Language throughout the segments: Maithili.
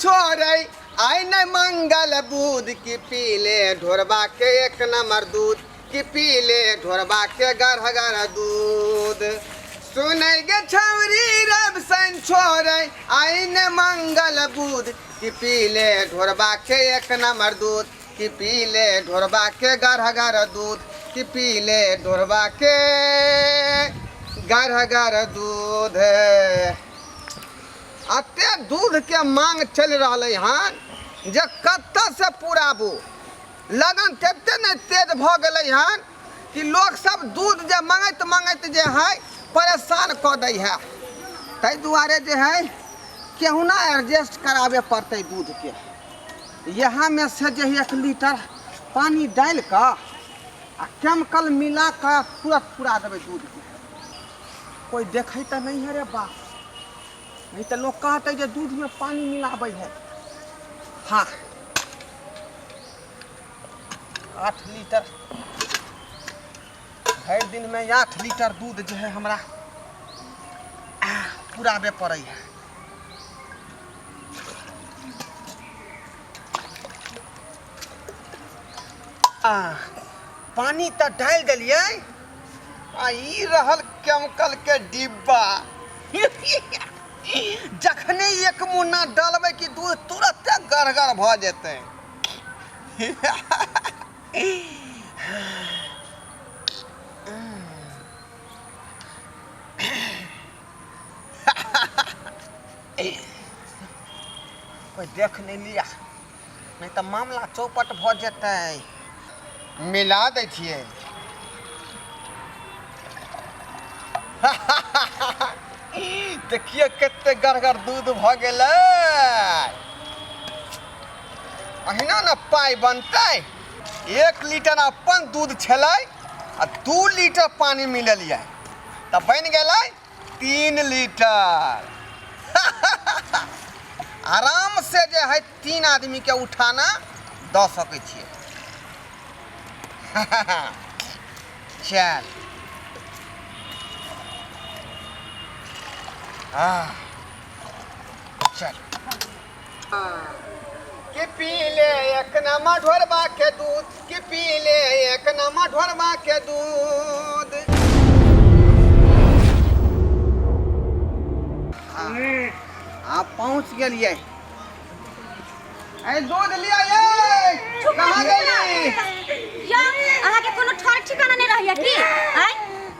छोड़ै आइ नहि मंगल बुध की पीले ढोरबा के एक नंबर दूध की पीले ढोरबा के गढ़ गढ़ दूध। सुनै गे छौरी रब सन छोड़ै आइ नहि मंगल बुध की पीले ढोरबा के एक नंबर दूध की पीले ढोरबा के गढ़ गढ़ दूध की पीले ढोरबा के गढ़ गढ़ दूध। एते दूधके मांग चलि रहलै हन जे कतऽसँ पुराबू। लगन तते ने तेज भऽ गेलै हन कि लोक सब दूध जे मंगैत मंगैत जे है परेशान कऽ दै है। ताहि दुआरे जे है केहुना एडजस्ट कराबे पड़तै दूधके। इएहमे से जे है 1 लीटर पानि डालि कऽ आ केमिकल मिला कऽ तुरत पुरा देबै दूधके। कोइ देखै तऽ नहि है रे बाप, नहीं तऽ लोग कहतै जे दूधमे पानि मिलाबै है। हाँ 8 लीटर भरि दिनमे 8 लीटर दूध जे है हमरा पुराबे पड़ै है। आ पानि तऽ डालि देलियै आ ई रहल केमिकल के डिब्बा। जखने एक मुन्ना डालबै कि दूध तुरते गढ़गढ़ भऽ जेतै। कोइ देख नहि लिया, नहि तऽ मामला चौपट भऽ जेतै। मिला दै छियै। देखियौ कते गढ़गढ़ दूध भऽ गेलै। अहिना ने पाइ बनतै। 1 लीटर अपन दूध छलै आ 2 लीटर पानि मिललियै तऽ बनि गेलै 3 लीटर। आराम से जे है 3 आदमी के उठाना दऽ सकै छियै। चल हाँ चल कि पी ले एक नमा ढोरबा के दूध, कि पी ले एक नमा ढोरबा के दूध। हाँ पहुँच गेलियै। ए दूध लिया ये, कहाँ गेली? या अहाँ के कोनो ठर ठिकाना नहीं रहैया की? आय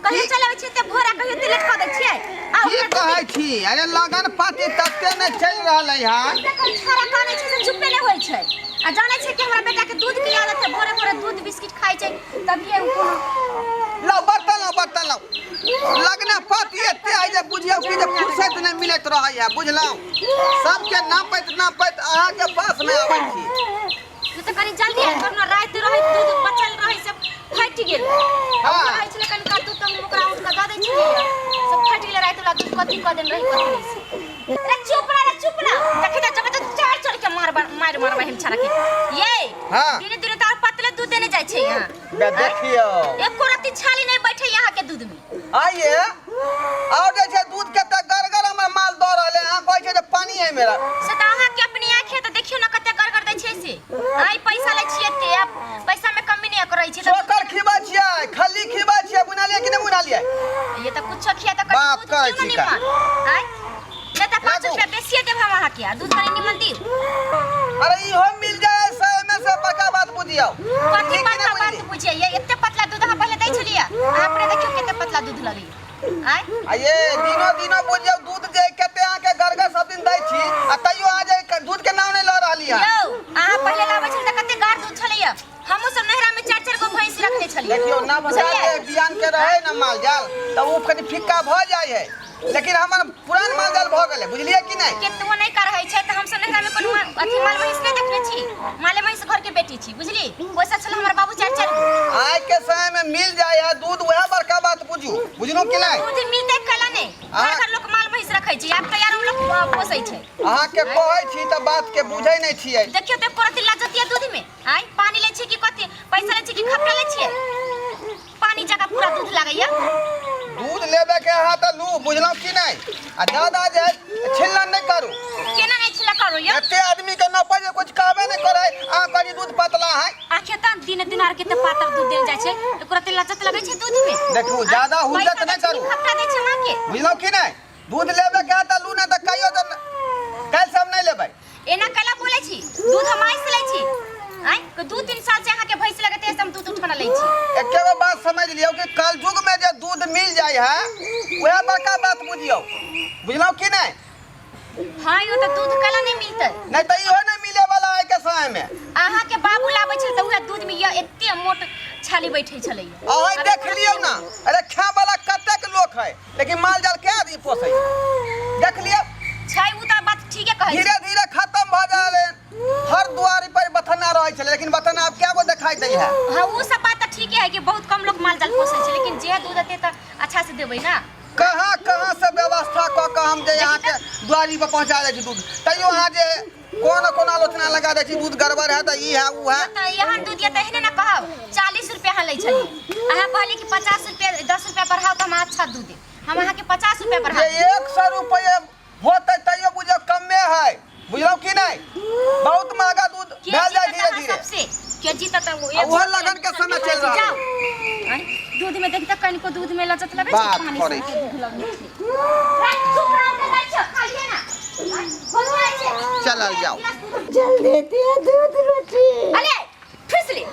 कहियो चल आबै छियै ते भोरा, कहियो ते लेट कऽ दै छियै। आ की कहै छी? अरे लगन पाती तते ने चलि रहलै हन। छोरा कानै छै से चुप्पे नहि होइ छै। आ जानै छै कि हमरा बेटा के दूध के आदत है, भोरे भोरे दूध बिस्किट खाइ छै तभिए उ कोनो। लाउ बर्तन, लाउ बर्तन, लाउ। लगना पाती एते है जे बुझियौ कि जे फुर्सत नहि मिलैत रहै है, बुझलहुँ? सबके नापैत नापैत अहाँके पासमे आबै छी। से तऽ कनि जल्दी आबि करू ने, राति रहै दूध बचल रहै से फाटि गेल। हाँ। रहै छलै कनि का दूध तऽ हम ओकरा उठि कऽ दऽ दै छलियै, सब फाटि गेलै। राति वाला दूध कथी कऽ देने रहै कथी नहि से। रे चुप ना, रे चुप ना, देखी तऽ जब तऽ चार चढ़ के मार मार मारबै हम छाड़ा के। ये हाँ। दिने दिने तऽ आर पतले दूध देने जाइ छै यहाँ। बे देखियौ एको रत्ती छाली नहि बैठे यहाँ के दूध में। आइए और जे छै दूध के तऽ गड़गड़ हमर माल दऽ रहल है, अहाँ कहै छै जे पानी है मेरा। से तऽ अहाँ के अपने आँखे तऽ देखियौ ने कते गड़गड़ दै छै से। आइ पैसा लै छियै एते, आब पैसा में कमी नहि करै छै। चोकर खिबै छियै, खल्ली खिबै छियै, बुझलियै कि नहि बुझलियै? ये तऽ कुछो खिया तऽ कनि बाप दूध कहै दियौ ने छी का। निमन। आइ नहि तऽ 5 लागू। रुपया बेसिए देब हम अहाँके, आ दूध कनि निमन दियौ। अरे इहो मिल जाए सौ में से बड़का बात बुझियौ। कथी बुझलियै कि बड़का नहि बात बुझलियै? बुझियै? एते पतला दूध अहाँ पहिले दै छलियै, अहाँ अपने देखियौ कते पतला दूध लगैया। आइ आ ये दिनो दिनो बुझियौ दूध जे कते अहाँके गड़गड़ सब दिन दै छी, आ तैयो अहाँ जे दूध के नाम नहि लऽ रहलियै। यौ अहाँ पहिले लाबै छलियै तऽ कते गाढ़ दूध छलैया। हमहूँ सब नैहरा में 4-4 गो भैंस रखने छलियै। देखियौ नवका बुझलियै? जे बियान के रहै ने माल जाल तऽ ओ कनि फिक्का भऽ जाइ है, लेकिन हमर पुरान माल जाल भऽ गेलै, बुझलियै कि नहि? केतबो नहि करै छै तऽ हमसब नैहरा में कोनो अथी माल महींस नहि देखने छी, माले महींस घर के बेटी छी, बुझली? पैसा छल हमर बाबू 4-4 गो। आइ के समय में मिल जाय है दूध, वएह बड़का बात बुझू, बुझलहुँ कि नहि? दूध मिलतै कैला नहि, घर घर लोक माल महींस रखै छै, आब तऽ यार लोक पोसै छै। अहाँके कहै छी तऽ बात के बुझै नहि छियै। देखियौ तऽ एको रत्ती लज्जतिया दूध में। आइ पानी लै छियै कि कथी? पैसा लै छियै कि खपटा लै छियै? पानी जकाँ पूरा दूध लागैया। दूध लेबे के अहाँ तऽ लू, बुझलहुँ कि नहि? आ ज्यादा जे छिल्लन नहि करू। केना नहि छिल्ला करू? यौ एते आदमी के नपै जे कुछ कहबे नहि करै अहाँ कहली दूध पतला है आखे त दिन दिन आर के त पातर दूध देल जाइ छै एकरा ते लज्जत लगै छै दूध में देखू, ज्यादा हुज्जत पैसा नहि दै छै करू। कि खपटा दै छै अहाँके बुझलहुँ कि नहि दूध लेबे के है तऽ लू नहि तऽ कहियो तऽ काल्हि से हम नहि लेबै एना कैला बोलै छी दूध हम आइ से लै छी आँय 2-3 साल से अहाँके भैंस लगते है से हम दूध उठाना लै छी एके गो बात समझ लियौ कि कलयुग में जे दूध मिल जाइ है वएह बड़का बात बुझियौ बुझलहुँ कि नहि हाँ यो तऽ दूध कैला नहीं मिलतै नहीं तऽ इहो नहि मिले वाला है के समय में अहाँके बाबू लाबै छलै तऽ उएह दूध में यह एते मोट छाली बैठे छलै अहाँ देख लियौ ना अरे खाय वाला कतेक लोक है लेकिन माल जाल के आदमी पोसै देख लियौ छै उ तऽ बात ठीके कहै धीरे धीरे खत्म भऽ जाए हर दुआरी पर बथना रहै छलै लेकिन बथना आब क्या गो देखाई दै है हाँ उ सब बात तऽ ठीके है कि बहुत कम लोग माल जाल पोसै छै लेकिन जे दूध देतै तऽ अच्छा से देबै ना कहाँ कहाँ से व्यवस्था कऽ कऽ हम जे अहाँके दुआरी पर पहुँचा दै छी दूध तैयो अहाँ जे कोन कोन आलोचना लगा दै छी दूध गड़बड़ है तऽ ई है उ है तऽ एहन दूध यऽ तऽ एहने ने कहब 40 रुपया अहाँ लै छलियै अहाँ कहलियै कि 50 रुपया 10 रुपया बढ़ाउ तऽ हम अच्छा दूध देब हम अहाँके 50 रुपया बढ़ा जे 100 रुपये होतै तैयो बुझियौ कमे है बुझलहुँ कि नहि बहुत महगा दूध के भेल जाय जीतत धीरे अहाँ धीरे सबसे के जीतत ओ आ ओहो लगन के समय चलि रहल जाओ आँय, दूध में देखता कनिको दूध में लचत लगै छै बात पानी करै सनके दूध लगै छै राख, चुप रहो के जाइ छौ खालिए ना आँय, हो जाइ छै चलल जाओ। जल्दी दिया दूध रोटी अरे फिसली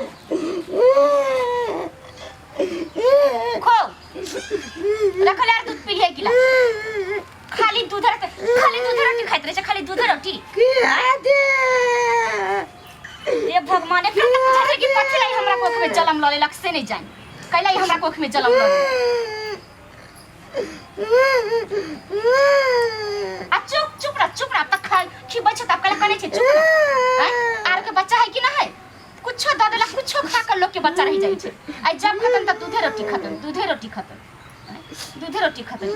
खो रखल यार दूध पी ले गिला खाली दूध रोटी खाली दूध रोटी खाइत रहे छै खाली दूध रोटी की आदे ए भगवान एकरा तऽ बुझाइ छै कि कथी लाई हमरा कोख में जलम लऽ लेलक से नहि जानि कैला ई हमरा कोख में जलम लऽ लेलक आ चुप चुप रह चुप रह तक खा खिबै छै तब कैला कनै छै चुप रह आँय आर के बच्चा है कि ना है कुछो दऽ देलक कुछो खा कर लोग के बच्चा रह जाइ छै आ जब खतम तब दूधे रोटी खतम दूधे रोटी खतम दूधे रोटी खतम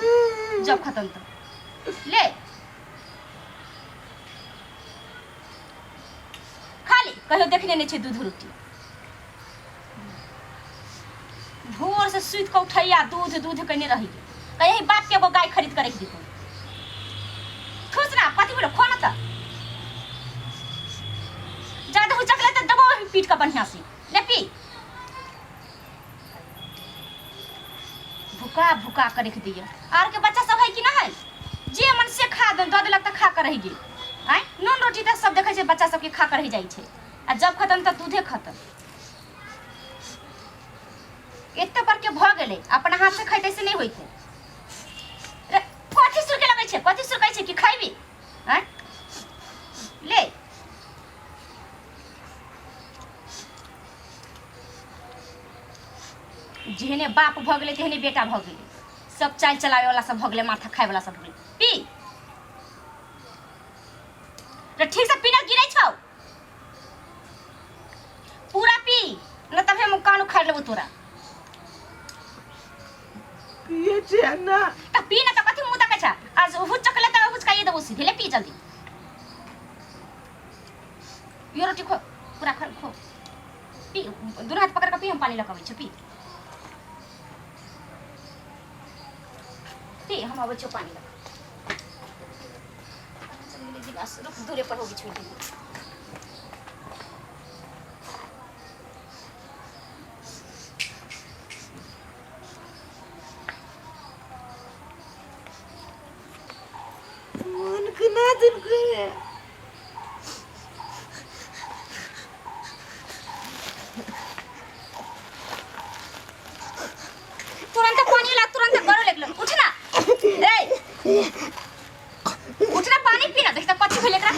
जब खतम तब ले खाली कहियो देखने नहीं छै दूध रोटी भोर से सुति कऽ उठैया दूध दूध कने रही कहीं बाप के एगो गाय खरीद कर रख दी खुश ना कथी बोलो खो ना तऽ ज्यादा हुचक ले तऽ दबाओ पीट कऽ बढ़िया से ले पी भुका भुका कर रख दिए आर के बच्चा सब है कि ना है जे मन से खा दे दऽ देलक तऽ खा कर रहि गेल आँय नून रोटी तऽ सब देखै छै बच्चा सबके खा कर रहि जाइ छै आ जब खतम तऽ दूधे खतम एते बड़के भऽ गेलै अपना हाथ से खैतै से नहि होइतै रे कथी सुरके लगै छै कथी सुरकै छै कि खैबी आँय ले जेहने बाप भऽ गेलै तेहने बेटा भऽ गेलै सब चालि चलाबै वाला सब भऽ गेलै माथा खाय वाला सब भऽ गेलै पी रे ठीक से पीना गिरै छौ पूरा पी न तब हम कान उखाड़ लेबो तोरा पिए छियै ना त पी न त कथी मुंह तकै छ आज हुचक ले त हुचकाइए देबो सीधे ले पी जल्दी यो रोटी खो पूरा खो खो पी दुनू हाथ पकड़ के पी हम पानी लऽ के अबै छी पी पी हम अबै छियौ पानी लऽ कऽ गिलास रुक दूरे पर होगी छोड़ दी मन केना दिन करे तुरंत पानी ला तुरंत गरो लगलो उठ ना ए उठ ना पानी पीना देख त कथी भेल एकरा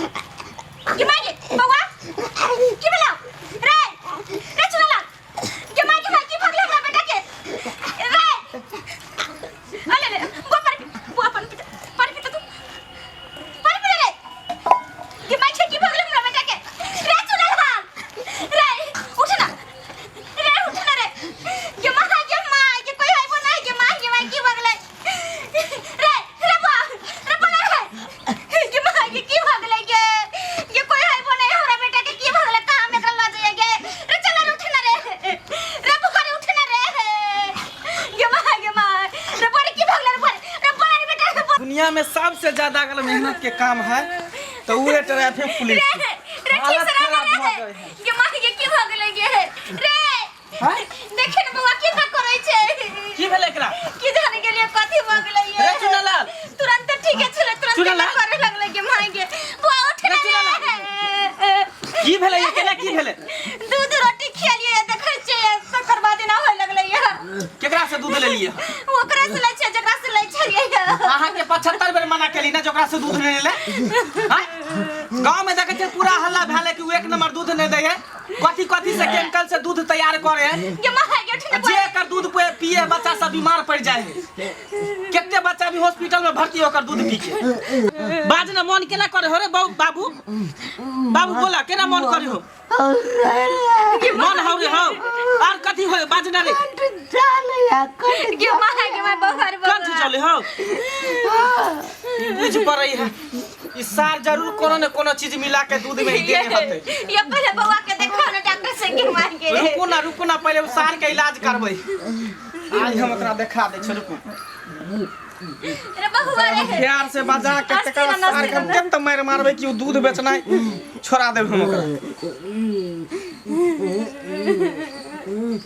के माय गे बौआ की भेलौ रे रे चुनला के माय के माय की भगले हमरा बेटा के रे अले ले बुआ पानी पी बुआ पानी पी पानी पी तू पानी पी रे के माय छे की भगले हमरा बेटा के रे चुनला रे उठ ना रे उठ ना रे गे माँ गे माँ गे कोई आइबो नहीं गे माँ गे माँ की भगले रे रे बा रे बा रे गे माँ गे की भगले गे गे कोई आइबो नहीं हमरा बेटा के की भगले कहाँ में एकरा ल जाइए गे रे चल रे उठ ना रे रे बुआ रे उठ ना रे गे माँ गे माँ रे बुआ रे की भगले रे बुआ रे बुआ रे बेटा रे बुआ दुनिया में सबसे ज्यादा अगर मेहनत के काम है तऽ उहे ट्रैफिक पुलिस रे रे ठीक हालत से रह खराब रे भऽ गेल है। गे माँ गे की भऽ गेलै गे रे हैं? देखे ने बौआ केना करै छै की भेलै एकरा की जाने गेलियै कथी भऽ गेलै ये रे चुनालाल। तुरंत ठीके छलै तुरंत चुनालाल। केना करे लगलै गे माय गे बौआ उठ रे ने चुनालाल। रे की भेलै ये केना की भेलै दूध रोटी खियालियै देखै छियै तकर बाद एना होय लगलै ये केकरा से दूध लेलियै ओकरा से लै छै जकरा से लै छलियै अहाँके 75 बेर मना केली ना जे ओकरा से दूध नहि लेले हैं? गाँव में देखै छियै पूरा हल्ला भेलै कि ओ एक नंबर दूध नहि दै है कथी कथी से केमिकल से दूध तैयार करे है गे माय गे उठ ने जे एकर दूध पिए है बच्चा सब बीमार पड़ जाए है कितने बच्चा भी हॉस्पिटल में भर्ती होकर दूध पी के बाज ना मन केना करे हो रे बाबू बाबू बोला केना मन करे हो मन हो रे हो और कथी हो बाज ना रे गे माय गे माय बौआ रे कंठ बौआ चले हो ई बुझ पड़ै है ई सार जरूर कोनो ने कोनो चीज मिला के दूध में ही देने होते ये पहले बौआ के देखाओ ना डॉक्टर से के मार के रुकू ना रुकू ना पहले उ सार के इलाज करबै आज हम ओकरा देखा दै छी रुकू रे बहुआ रे प्यार से बजा के अस्सी तकर ना, सार के हम अस्सी ना। कते मारि मारबै कि उ दूध बेचनाइ छोड़ा देब हम ओकरा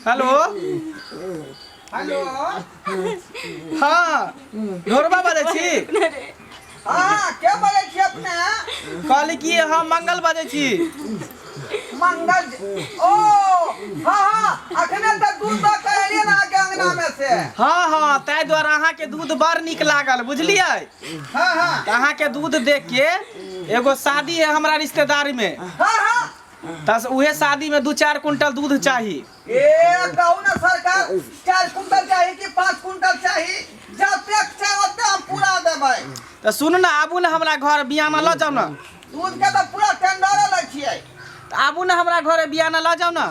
हेलो हेलो हाँ ढोरबा बजै छी हाँ के बोलै छी अपने कहली कि हम मंगल बजै छी मंगल ओ हाँ हाँ अखने तऽ दूध दऽ के एलियै ने अहाँके अंगना में से हाँ हाँ ताहि दुआरे अहाँके दूध बड़ नीक लागल बुझलियै हाँ हाँ तऽ अहाँके दूध देख के एगो शादी है हमरा रिश्तेदारी में हाँ हाँ तऽ उहे शादी में 2-4 क्विंटल दूध चाही ए कहू ना सरकार 4 कुंटल चाही कि 5 कुंटल चाही जतेक चाही ओते हम पूरा देबै तऽ सुनू ने आबू ने हमरा घर बियाना लऽ जाउ ने दूध के तऽ पूरा टेंडरे लै छियै तऽ आबू ने हमरा घरे बियाना लऽ जाउ ने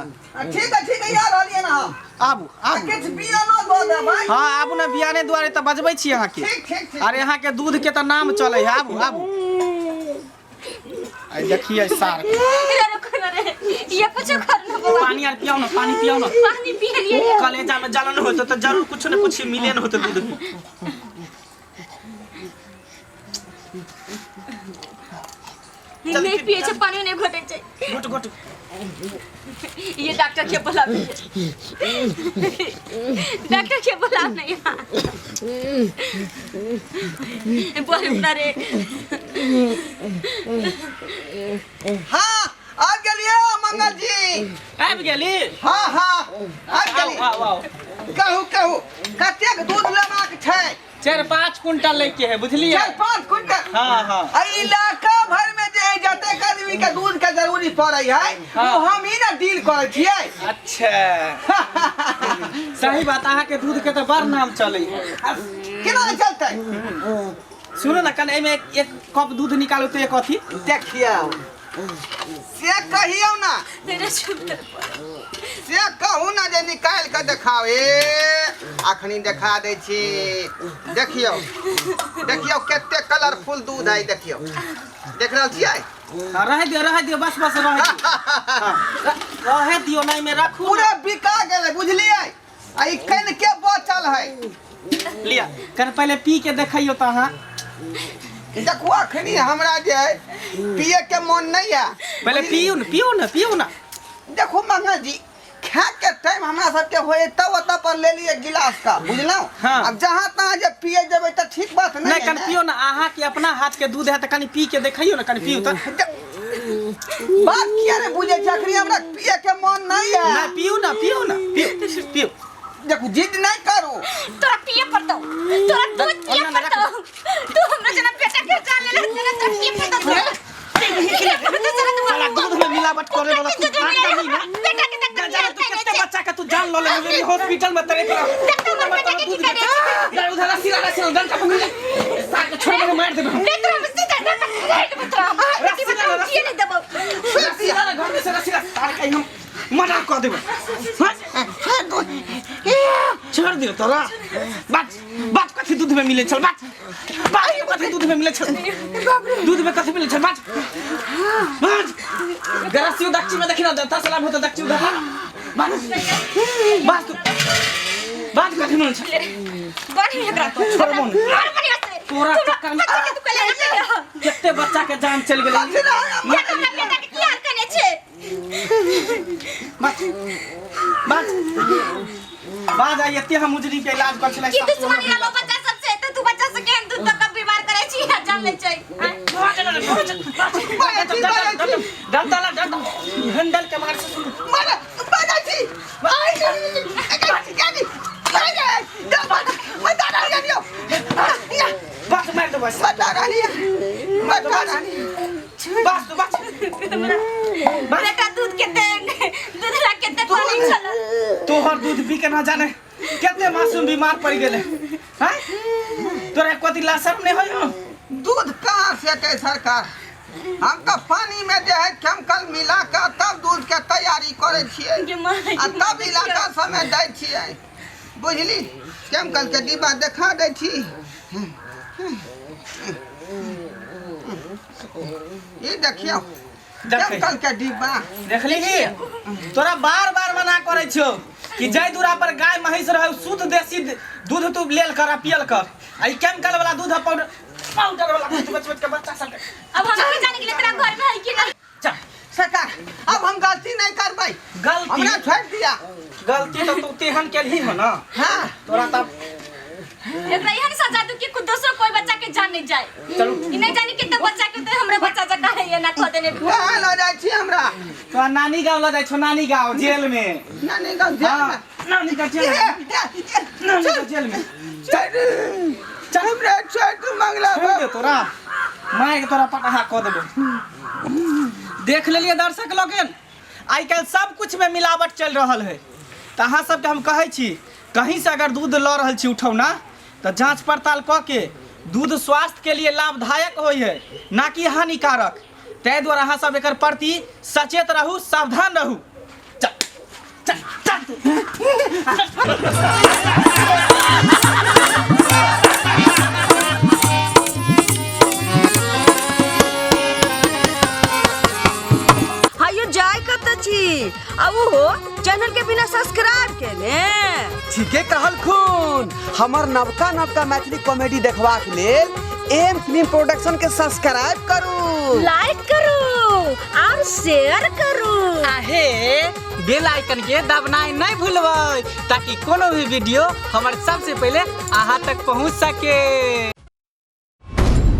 ठीक है ठीक है आ रहलियै ने हम आबू आ आबू किछु बियानो दऽ देबै हाँ आबू ने बियाने दुआरे तऽ बजबै छी अहाँके ठीक ठीक ठीक अरे अहाँके दूध के तऽ नाम चलै है आबू आबू आई देखिए सार रे रुको ना रे ये कुछ कर ना बौआ पानी आर पियाओ ना पानी पियाओ ना पानी पी लिए कलेजा में जलन होते तो जरूर कुछ न कुछ मिले न होते दूध में चल, नहीं पिए छे पानी नहीं घोटे छे घुट घुट ये डॉक्टर के बुला डॉक्टर के बुला नहीं यहाँ बोल ना रे हाँ आ गेलियै मंगल जी आबि गेली हाँ हाँ आबि आउ गेली आउ आउ कहू कहू कतेक दूध लेबाक छै 4-5 क्विंटल लैके है बुझलियै 4-5 क्विंटल हाँ हाँ आ इलाका भर में जे जतेक आदमी के दूध के जरूरी पड़ै है हाँ। ओ हम ही ना डील करै छियै अच्छा सही बात अहाँके दूध के तऽ बड़ नाम चलै है केना नहि चलतै सुनू ने कनि एहिमे एक, एक कप दूध निकालू तऽ एक अथी देखियौ से कहियौ ना मेरे चुप से कहू ना जे निकालि कऽ देखाउ ए अखनी देखा दै छी देखियौ देखियौ कते कलरफुल दूध है देखियौ देख रहल छियै हाँ, रहै दियौ रहै दियौ बस बस रहै दियौ हाँ, रहै दियौ नहि एहिमे राखू ने। पूरा बिका गेलै बुझलियै आ ई कनिके बचल है लिअ कनि पहिले पी के देखैयौ तऽ अहाँ देखू अखनी हमरा जे है पिए के मन नहीं है पहिले पियू ने पियू ने पियू ने देखू मंगल जी खाए के टाइम हमरा सबके होए तब ओतऽ पर ले लिए गिलास का बुझलहुँ हाँ। अब जहाँ तहाँ जे पिए जेबै तऽ ठीक बात नहीं नहि है कनि ने। पियौ ने अहाँके अपना हाथ के दूध है तऽ कनि पी के देखैयौ ने कनि पियू तऽ बात किया नहीं बुझे छी अखनी हमरा पिए के मन नहीं है नहि पियू ने पियू ने पियू पियू देखू जिद नहीं करू तोरा पिए पड़तौ तोरा दूध पिए ओना ना पड़तौ तू हमरा जना बेटा के जान लेला तेरा तोरा पिए पड़तौ तोरा पिए पड़तौ तोरा तू साला दूध में मिलावट करे वाला तू दूध में भाग मिलावट- ना बेटा के डॉक्टर जा तू कितने बच्चा के तू जान लो ले हॉस्पिटल में तेरे पर डॉक्टर हमर बेटा के की करे जा उधर रस्सी रस्सी डंडा पकड़ ले सार के छोड़ के मार देबे हम नहीं तोरा हम सीधा डॉक्टर के देबो तोरा हम रस्सी बेटी ला, बच्चा किए नहीं देबो रस्सी ला घर में से रस्सी ला सार के हम मना कर देबे हाँ? छोड़ दियो तोरा बात बात कथी दूध में मिले छल बात बात कथी दूध में मिले छल दूध में कथी मिले छल बात बात गरसियो दक्षी में देखी ना 10 लाख होता दक्षी उधर बात बात तू बात कथी मिले छल बढ़िया एकरा तो छोड़बो नहीं। मार बढ़िया से तोरा चक्कर में कथी के तू कहले ना कते बच्चा के जान चल गेलै। कथी ना? ये हमरा बेटा के की हाल कने छै? बाज बाज बाज, आ एते हम उजरी के इलाज कर छलै। की दुश्मनी रहलो बच्चा सब से त तू बच्चा सब के दूध तक बीमार करे छी आ जान ले छै? डंटला डंट हैंडल के मार से सुन। मारे बाजा छी आई बता रही हो। बस मार दो बस। बता रही, बता रही। बस तू बस। बेटा दूध केते दूध ला केते पानी छल। तोहर दूध पी के ना जाने कते मासूम बीमार पड़ गेले हैं। तोरा कथी ला शर्म नहीं होय हो? दूध कहाँ से एतै सरकार? हम तऽ पानी में जे है केमिकल मिला के तब दूध के तैयारी करै छियै आ तब इलाका सबमे दै छियै, बुझली? केमिकल के डिब्बा देखा दै छी। ई देखियौ केमिकल के डिब्बा। देखली की तोरा बार बार मना करै छियौ कि जाहि दूरा पर गाय महींस रहै शुद्ध देसी दूध तू लेल कर आ पियल कर, आ ई केमिकल वाला दूध आ पाउडर पाउडर वाला दूध बच बच के बच्चा सब के। अब हम नहीं जाने के लिए तेरा घर में है कि नहीं। चल सरकार, अब हम गलती नहीं करबै। गलती हमरा छोड़ दिया। गलती तो तू तेहन केलही हो ना। हाँ तोरा तब एकरा एहन सजा दू कि दोसरो कोई बच्चा के जान नहीं जाए। चलू। ई नहीं जानी कितना बच्चा के तो हमरे बच्चा जका है ये ना खो देने। कहाँ लऽ जाइ छी हमरा? तोरा नानी गाँव लऽ जाइ छौ, नानी गाँव जेल में। नानी गाँव जेल हाँ, में? नानी गाँव जेल में, नानी गाँव जेल में। चल हमरा छोड़ तू मंगला। छोड़ दे तोरा माय के तोरा पटहा कऽ देबो। देख लेलिए दर्शक लोगन, आइ काल्हि सब कुछ में मिलावट चलि रहल है। तऽ अहाँ सबके हम कहै छी, कहीं से अगर दूध लऽ रहल छी उठौना तऽ जांच पड़ताल कऽ के, दूध स्वास्थ्य के लिए लाभदायक होइ है ना कि हानिकारक। ताहि दुआरे अहाँ सब एकर प्रति सचेत रहू, सावधान रहू। चल चल चल। हायो जाय कत छी आ ओहो चैनल के बिना सब्सक्राइब केने? ठीके कहलखुन। हमर नवका नवका मैथिली कॉमेडी देखबाक लेल एम फिल्म प्रोडक्शन के सब्सक्राइब करू, लाइक करू और शेयर करू। आहे बेल आइकन के दबनाइ नहीं भूलबै ताकि कोनो भी वीडियो हमर सबसे पहले अहाँ तक पहुँच सके।